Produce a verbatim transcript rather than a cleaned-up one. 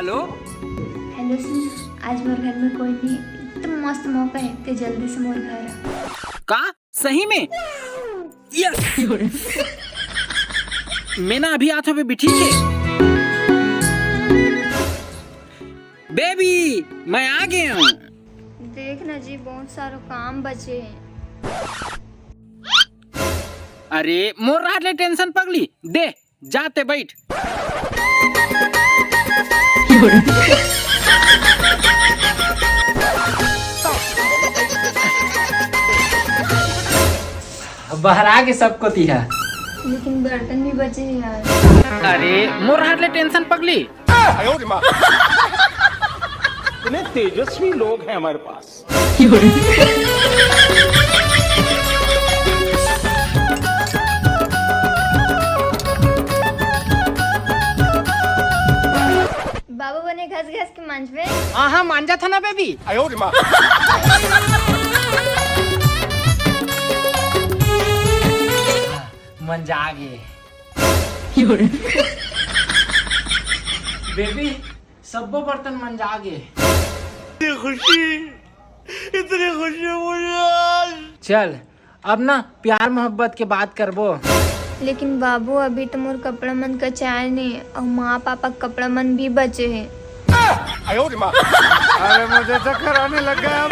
Hello. Hello सुन, आज मोर घर में कोई नहीं, एकदम मस्त मौका है, ते जल्दी से मोर घर आ। का? सही में? यस। मैं ना अभी आत हूँ बेबी, ठीक है? बेबी, मैं आ गया हूँ। देख ना जी, बहुत सारा काम बचे हैं। अरे मोर राहत ले टेंशन पगली, दे जाते बैठ। बहरा के सबको तिहा। लेकिन बर्तन भी बचे हैं यार। अरे मोर राहत ले टेंशन पगली। इतने तेजस्वी लोग हैं हमारे पास। बाबू बने घस घस के मांजबे। हाँ हाँ, मांजा था ना बेबी। मंजा गे। बेबी, सब्बो बर्तन मंजा गे। इतनी खुशी, इतनी खुशी मुझे आज। चल, अब ना प्यार मोहब्बत के बात करबो। लेकिन बाबू, अभी तो मोर कपड़ा मन कचाए ने, अउ माँ पापा के कपड़ा मन भी बचे हे। अरे मुझे चक्कर आने लग गया।